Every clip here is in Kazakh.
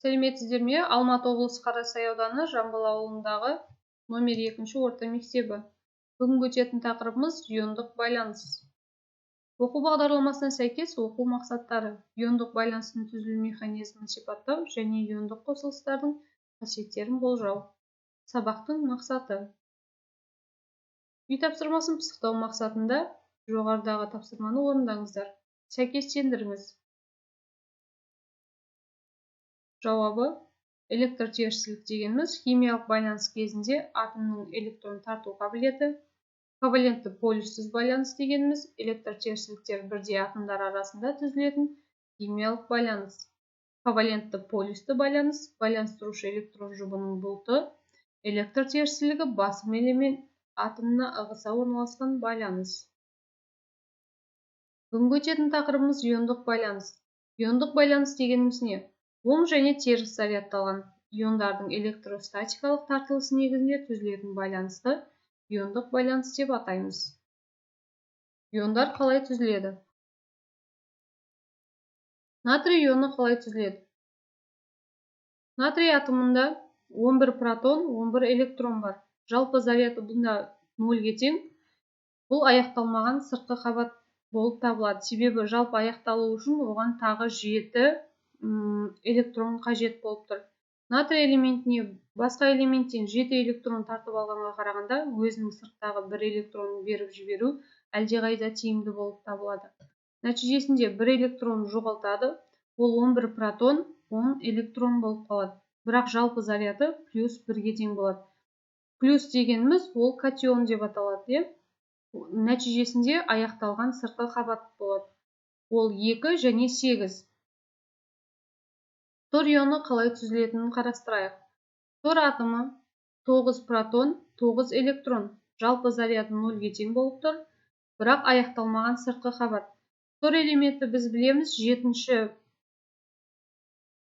Сәлеметсіздер ме? Алматы облысы, Қарасай ауданы, Жамбыл ауылындағы номер 2 орта мектебі. Бүгінгі өтетін тақырыбымыз – иондық байланыс. Оқу бағдарламасына сәйкес, оқу мақсаттары: иондық байланыстың түзілу механизмін сипаттау және иондық қосылыстардың қасиеттерін болжау. Сабақтың мақсаты: Үй тапсырмасын пысықтау мақсатында жоғарыдағы тапсырманы орындаңыздар, сәйкестендіріңіз. Жауабы: электр терістілік дегеніміз – химиялық байланыс кезінде атомның электрон тарту қабілеті. Ковалентті полюссіз байланыс дегеніміз – электр терістіліктер бірдей атомдар арасында түзілетін химиялық байланыс. Ковалентті полюсті байланыс – байланыстырушы электрон жұбының бұлты электр терістілігі басым элемент атомына ығыса орналасқан байланыс. Бүгінгі өтетін тақырыбымыз – иондық байланыс. Иондық байланыс дегеніміз не? Оң және теріс зарядталған иондардың электростатикалық тартылысы негізінде түзілетін байланысты иондық байланыс деп атаймыз. Иондар қалай түзіледі? Натрий ионы қалай түзіледі? Натрий атомында 11 протон, 11 электрон бар. Жалпы заряды бұнда 0-ге тең. Бұл аяқталмаған сыртқы қабат болып табылады. Себебі жалпы аяқталу үшін оған тағы 7 электрон қажет болып тұр. Натрий элементіне басқа элементтен 7 электрон тартып алғанға қарағанда, өзінің сырттағы бір электронын беріп жіберу әлдеқайда тиімді болып табылады. Нәтижесінде бір электрон жоғалтады, ол 11 протон, 10 электрон болып қалады. Бірақ жалпы заряды плюс 1-ге тең болады. Плюс дегеніміз ол катион деп аталады, иә? Нәтижесінде аяқталған сыртқы қабат болады. Ол 2 және 8. Фтор ионы қалай түзілетінін қарастырайық. Фтор атомы 9 протон, 9 электрон. Жалпы заряды 0-ге тең болып тұр, бірақ аяқталмаған сыртқы қабат. Фтор элементі, біз білеміз,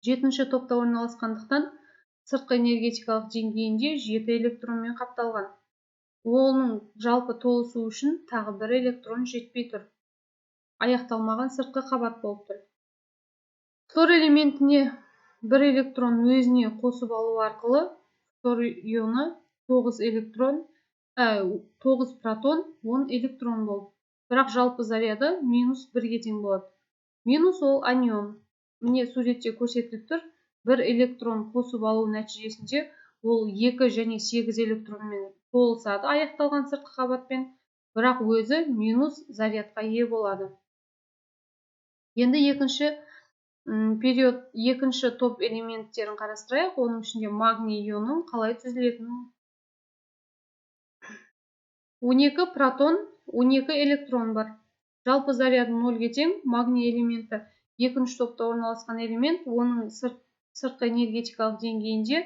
жетінші топта орналасқандықтан, сыртқы энергетикалық деңгейінде 7 электронмен қапталған. Оның жалпы толысу үшін тағы бір электрон жетпей тұр. Аяқталмаған сыртқы қабат болып тұр. Фтор элементіне бір электрон өзіне қосып алу арқылы фтор ионы 9 электрон, 9 протон, 10 электрон болып, бірақ жалпы заряды минус 1-ге тең болады. Минус ол анион. Міне, суретте көрсетіліп тұр. Бір электрон қосып алу нәтижесінде ол 2 және 8 электронмен толысады аяқталған сыртқы қабатпен, бірақ өзі минус зарядқа ие болады. Енді екінші период, екінші топ элементтерін қарастырайық. Оның ішінде магний ионының қалай түзілетінін. 12 протон, 12 электрон бар. Жалпы заряды 0-ге тең. Магний элементі екінші топта орналасқан элемент, оның сыртқы энергетикалық деңгейінде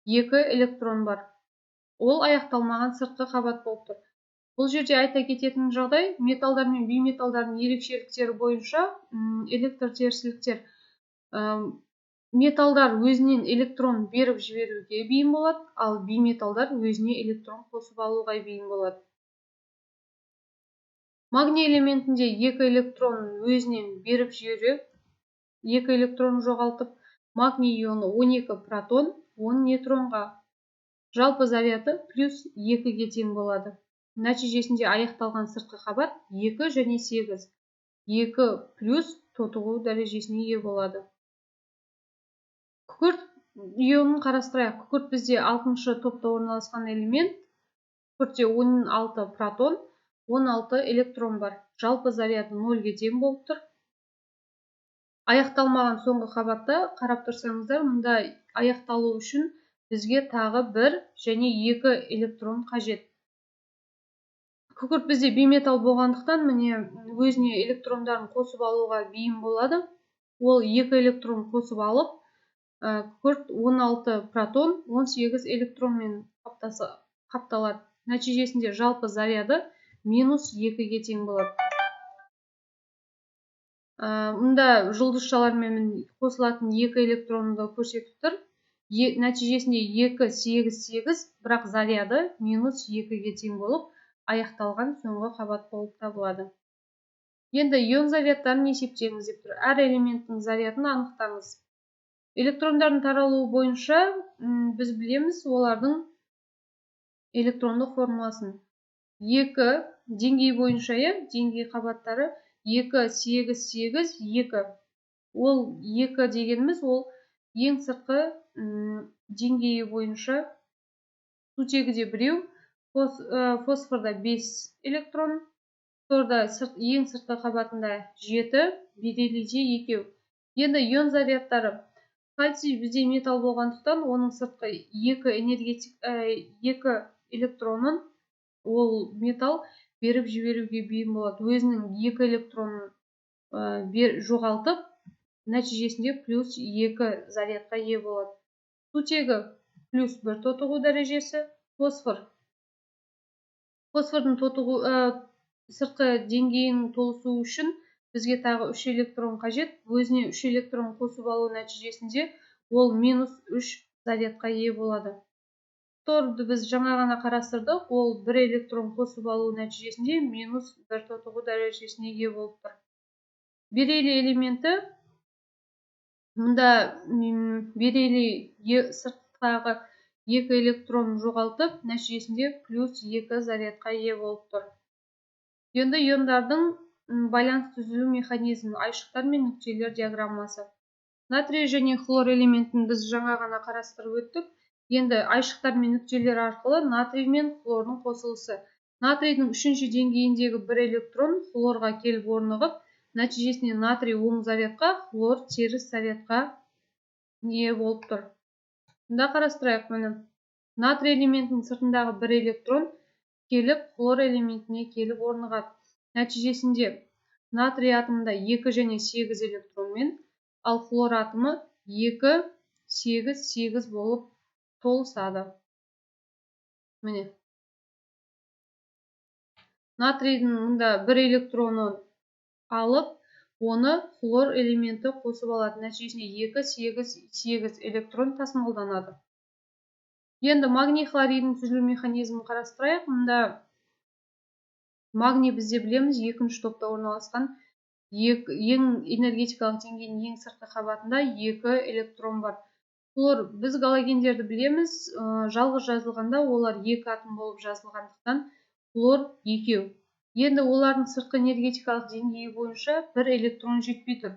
2 электрон бар. Ол аяқталмаған сыртқы қабат болып тұр. Бұл жерде айта кететін жағдай: металдар мен бейметалдардың ерекшеліктері бойынша электр терістіліктер, металдар өзінен электрон беріп жіберуге бейім болады, ал бейметалдар өзіне электрон қосып алуға бейім болады. Магний элементінде екі электрон өзінен беріп жіберіп, екі электрон жоғалтып, магний ионы 12 протон, 10 нейтронға, жалпы заряды плюс 2-ге тең болады. Нәтижесінде аяқталған сыртқы қабат 2 және 8, 2 плюс тотығу дәрежесіне ие болады. Күкірт ионын қарастырайық. Күкірт бізде алтыншы топта орналасқан элемент. Күкіртте 16 протон, 16 электрон бар. Жалпы заряды 0-ге тең болып тұр. Аяқталмаған соңғы қабатта, қарап тұрсаңыздар, мұнда аяқталу үшін бізге тағы бір және екі электрон қажет. Күкірт бізде бейметалл болғандықтан, міне, өзіне электрондарын қосып алуға бейім болады. Ол екі электрон қосып алып, күкірт 16 протон, 18 электронмен қапталады. Нәтижесінде жалпы заряды минус 2-ге тең болады. Мұнда жұлдызшалармен қосылатын екі электронды көрсетіп тұр. Нәтижесінде 2, 8, 8, бірақ заряды минус 2-ге тең болып, аяқталған соңғы қабат болып табылады. Енді ион зарядтарын есептеңіз деп тұр. Әр элементтің зарядын анықтаңыз. Электрондардың таралуы бойынша біз білеміз олардың электрондық формуласын. 2 деңгей бойынша, деңгей қабаттары 2, 8, 8, 2. Ол 2 дегеніміз ол ең сыртқы деңгейі бойынша сутегіде 1, фосфорда 5 электрон, фторда ең сыртқы қабатында 7, бериллийде 2. Енді ион зарядтары. Кальций бізде металл болғандықтан, оның сыртқы 2 электронын ол металл беріп жіберуге бейім болады. Өзінің 2 электронын жоғалтып, нәтижесінде плюс 2 зарядқа ие болады. Сутегі плюс 1 тотығу дәрежесі, фосфор. Фосфордың тотығу сыртқы деңгейінің толысуы үшін бізге тағы 3 электрон қажет. Өзіне 3 электрон қосып алу нәтижесінде ол минус 3 зарядқа ие болады. Фторды біз жаңа ғана қарастырдық, ол 1 электрон қосып алу нәтижесінде минус 1 тотығу дәрежесіне ие болып тұр. Бериллий элементі, мұнда бериллий сырттағы 2 электрон жоғалтып, нәтижесінде плюс 2 зарядқа ие болып тұр. Енді иондардың байланыс түзілу механизмі, айшықтар мен нүктелер диаграммасы. Натрий және хлор элементін біз жаңа ғана қарастырып өттік. Енді айшықтар мен нүктелер арқылы натрий мен хлордың қосылысы. Натрийдің 3-ші деңгейіндегі 1 электрон хлорға келіп орнығып, нәтижесінде натрий оң зарядқа, хлор теріс зарядқа ие болып тұр. Мұнда қарастырайық, міне. Натрий элементінің сыртындағы 1 электрон келіп хлор элементіне келіп орнығады. Нәтижесінде натрий атомында 2 және 8 электронмен, ал хлор атомы 2, 8, 8 болып толысады. Міне. Натрийдің мұнда 1 электронын алып, оны хлор элементі қосып алады. Нәтижесінде 2, 8, 8 электрон тасымалданады. Енді магний хлоридінің түзілу механизмін қарастырайық. Мұнда магний бізде білеміз 2-ші топта орналасқан. Ең энергетикалық деңгейінің ең сыртқы қабатында 2 электрон бар. Хлор, біз галогендерді білеміз, жалғыз жазылғанда олар 2 атом болып жазылғандықтан хлор 2. Енді олардың сыртқы энергетикалық деңгейі бойынша 1 электрон жетпей тұр.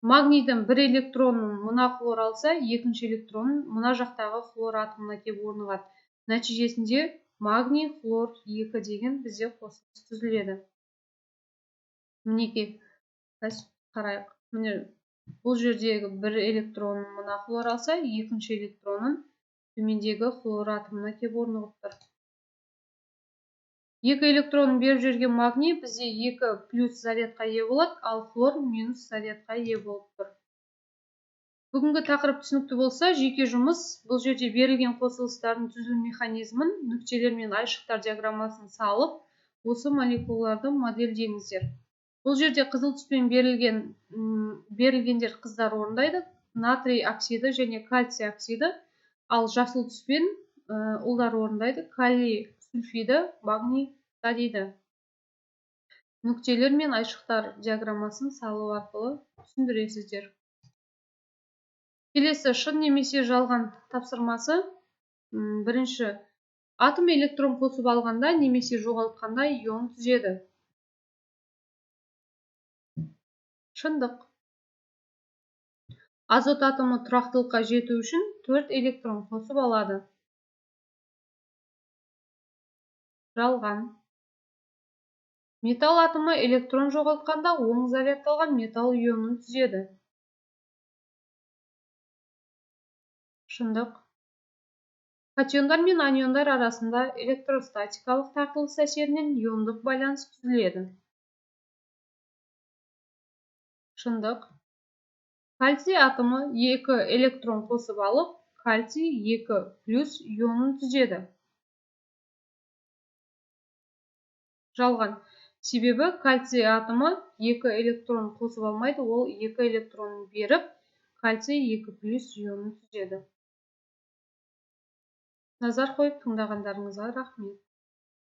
Магнийдің 1 электронын мына хлор алса, екінші электронын мына жақтағы хлор атомына келіп орнығады. Нәтижесінде магний хлор 2 деген бізде қосылыс түзіледі. Мінекей, қарайық. Міне, бұл жердегі 1 электронын мына хлор алса, екінші электронын төмендегі хлор атомына келіп орнығып тұр. 2 электронын беріп жіберген магний бізде 2 плюс зарядқа ие болады, ал хлор минус зарядқа ие болып тұр. Бүгінгі тақырып түсінікті болса, жеке жұмыс бұл жерде берілген қосылыстардың түзілу механизмін нүктелер мен айшықтар диаграммасын салып, осы молекулаларды модельдеңіздер. Бұл жерде қызыл түспен берілгендер қыздар орындайды, натрий оксиді және кальций оксиді, ал жасыл түспен ұлдар орындайды, калий сульфиді, магний фториді. Нүктелер мен айшықтар диаграммасын салу арқылы түсіндіресіздер. Келесі шын немесе жалған тапсырмасы. Бірінші, атом электрон қосып алғанда немесе жоғалтқанда ион түзеді. Шындық. Азот атомы тұрақтылыққа жету үшін 4 электрон қосып алады. Жалған. Металл атомы электрон жоғалтқанда оң зарядталған металл ионын түзеді. Шындық. Катиондар мен аниондар арасында электростатикалық тартылыс әсерінен иондық байланыс түзіледі. Шындық. Кальций атомы 2 электрон қосып алып, кальций 2 плюс ионын түзеді. Жалған. Себебі кальций атомы 2 электрон қосып алмайды, ол 2 электронын беріп, кальций 2 плюс ионын түзеді. Назар қойып тыңдағандарыңызға рахмет.